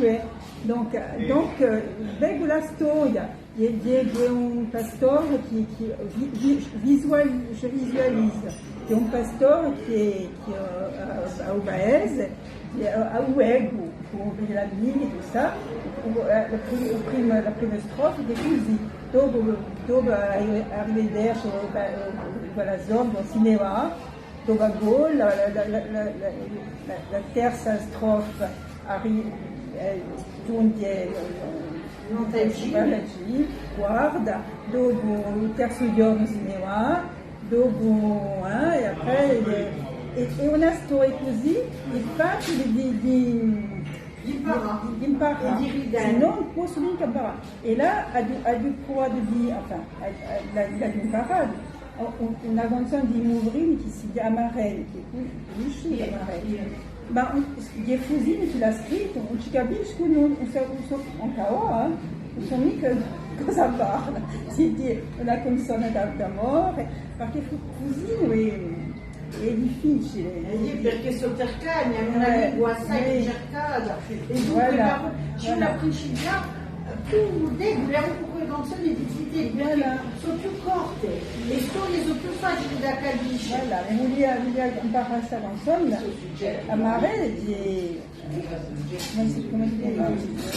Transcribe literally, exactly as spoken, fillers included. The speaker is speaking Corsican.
Dunque, donc, euh, donc, euh, vecu a storia, hè, hè, hè un pastore chì, chì vi-, vi-, visual-, je visualise, hè un pastore chì, chì, euh, à, à u paese, chì, euh, à u vecu, cù i lamini, tuttu ciò, u, eh, a pri-, a prima, a prima strofa hè cusì, dopu, dopu arri-, arrivederci, eh, eh, quella zona, si ne va, dopu à Gol, la, la, la terza strofa arri-, eh, ghjunghje, eh, Montagnì, guarda, dopu u terzu ghjornu si ne va, dopu, eh, è après, eh, hè, hè una storia cusì, hè faciule di, di, d'imparà. D'imparà. È di ridere. Ùn possu micca imparà. È là aghju, aghju pruvatu di, enfin, a-, a-, l'a-, l'aghju imparatu. U-, u-, una canzona di Muvrini chì si chjama Marelli, chì cunnisci Marelli. Ma un, hè Fusini chì l'hà scrittu, ùn ci capiscu, ùn, ùn sò, ùn sò, ancu avà, eh, ùn sò micca cosa parla. Si dice una canzona d'a-, d'amore, perchè Fu-, Fusini hè, hè difficiule. Eh, iè, perchè sò cercani, hè una lingua assai ricercata. È dunque, voilà, ci vole à principià Più debuli, ancu cù e canzone di zitelli, perchè sò più corte, e storie sò più facili da capisce. Voilà, è vulia, vulia amparà sta canzona, a mare di, cumu si, cumu si dice?